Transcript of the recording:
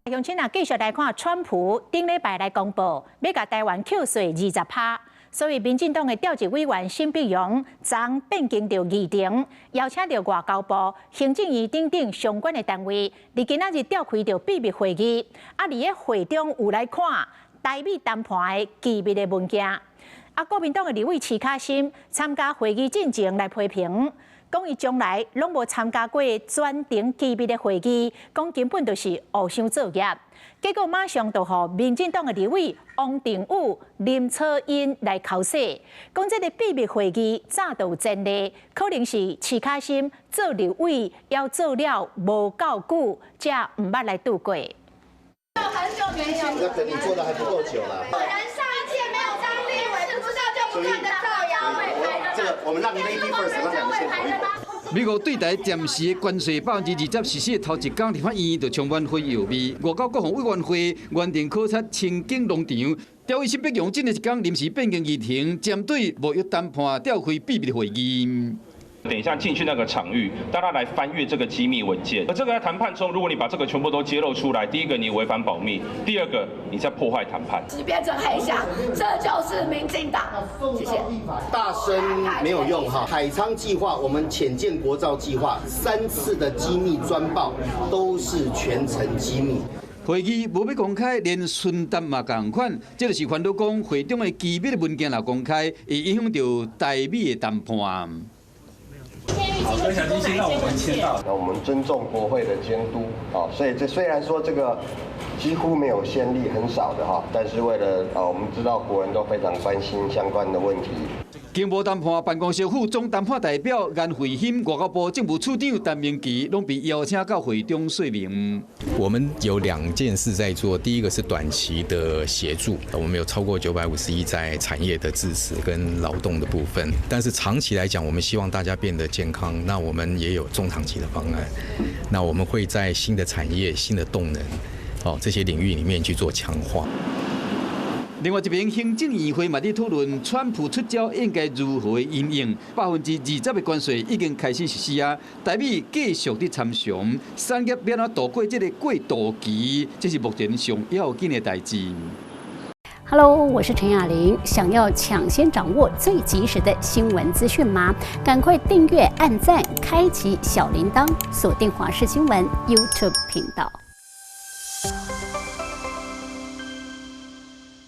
鄉親啊，繼續來看，川普頂禮拜來公布，欲共台灣扣稅20%，所以民進黨的召集委員沈伯洋昨變更著議程，邀請著外交部、行政院等等相關的單位，佇今仔日召開著秘密會議。啊，佇咧會中有來看台美談判的機密的文件。啊，國民黨的立委徐巧芯參加會議進前來批評，講伊從來攏無參加過專程機密的會議，講根本就是烏箱作業。結果馬上就予民進黨的立委王定宇、林楚茵來剾洗，講這个秘密會議早就有前例，可能是徐巧芯做立委猶做了無夠久，才毋捌來拄過。很久沒有，那可能你做的還不夠久了。人上一屆沒有當立委，不知道就不斷的造謠。這個我們讓 Lady First，讓兩個先頭一步。美國對台暫時的關稅20%實施的頭一工，立法院就充滿火藥味。外交國防委員會原定考察清境農場，調委沈伯洋這一工臨時變更議程，針對貿易談判召開秘密會議。等一下進去那個場域，大家來翻閱這個機密文件。而這個在談判中，如果你把這個全部都揭露出來，第一個你違反保密，第二個你在破壞談判。變成黑箱，這就是民進黨。謝謝。大聲沒有用哈。海艙計劃，我們潛艦國造計劃三次的機密專報都是全程機密。會議無欲公開，連詢答嘛仝款，這就是煩惱講會中的機密文件若公開，會影響著台美的談判。好，所以先讓我們簽到。那我們尊重國會的監督啊，所以這雖然說這個幾乎沒有先例，很少的哈，但是為了啊，我們知道國人都非常關心相關的問題。經貿談判辦公室副總談判代表顏慧欣、外交部政務處長陳明奇，攏被邀請到會中說明。我們有兩件事在做，第一個是短期的協助，我們有超過950億在產業的支持跟勞動的部分。但是長期來講，我們希望大家變得健康，那我們也有中長期的方案。那我們會在新的產業、新的動能，哦這些領域裡面去做強化。另外一邊，行政院會嘛佇討論川普出招應該如何因應，20%的關稅已經開始實施啊，台美繼續佇參詳，產業欲按怎渡過這个過渡期，這是目前上要緊的代誌。 Hello，我是陳雅玲。想要搶先掌握最及時的新聞資訊嗎？趕快訂閱、按讚、開啟小鈴鐺，鎖定華視新聞 YouTube 頻道。